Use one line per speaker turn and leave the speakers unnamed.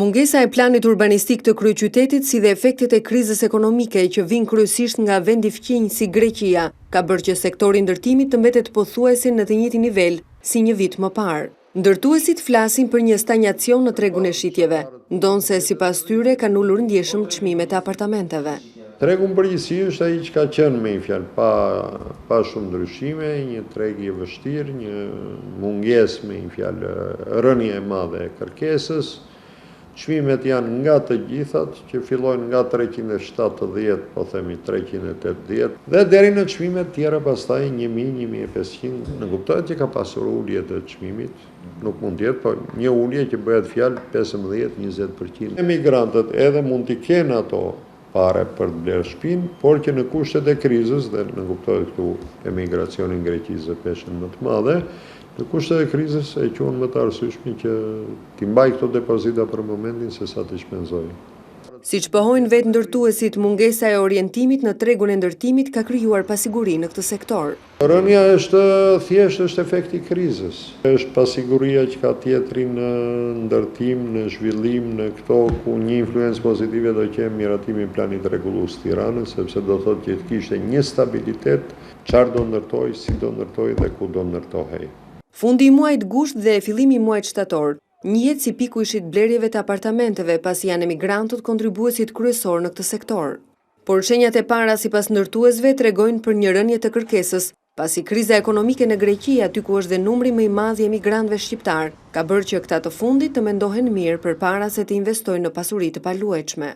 Mungesa e planit urbanistik të kryeqytetit si dhe efektet e krizës ekonomike që vijnë kryesisht nga vendi fqinj si Greqia, ka bërë që sektori i ndërtimit të mbetet pothuajse në të njëjtin nivel si një vit më parë. Ndërtuesit flasin për një stanjacion në tregun e shitjeve, ndonëse sipas tyre kanë ulur ndjeshëm çmimet e apartamenteve.
Tregu në përgjithësi është ai që ka qenë me një fjalë pa pa shumë ndryshime, një treg i vështirë, një mungesë me një fjalë rënie e madhe e kërkesës. Çmimet janë nga të gjithat, që fillojnë nga 370, po themi 380, dhe deri në çmime të tjera pastaj 1000, 1500. Nënkuptohet që ka pasur ulje të çmimit, nuk mund të jetë, po një ulje që bëhet fjalë 15-20%. Emigrantët edhe mund t'i kenë ato pare për të blerë shtëpinë, por që në kushtet e krizës, dhe nënkuptohet këtu emigracioni në Greqi zë peshën më të madhe, në kushtet e krizës e quan më të arsyeshme që t'i mbajë këto depozita për momentin se sa t'i shpenzojë.
Siç pohojnë vetë ndërtuesit, mungesa e orientimit në tregun e ndërtimit ka krijuar pasiguri në këtë sektor.
Rënia është thjesht është efekti i krizës. Është pasiguria që ka tjetri në ndërtim, në zhvillim, në këto ku një influencë pozitive do qenë miratimi i planit rregullues të Tiranës, sepse do thotë që të kishte një stabilitet çfarë do ndërtoj, si do ndërtoj dhe ku do ndërtohej.
Fundi i muajit gusht dhe fillimi i muajit shtator njihet si piku i shitblerjeve të apartamenteve, pasi janë emigrantët kontribuesit kryesor në këtë sektor. Por shenjat e para sipas ndërtuesve tregojnë për një rënie të kërkesës, pasi kriza ekonomike në Greqi, aty ku është dhe numri më i madh i emigrantëve shqiptar, ka bërë që këta të fundit të mendohen mirë përpara se të investojnë në pasuri të paluajtshme.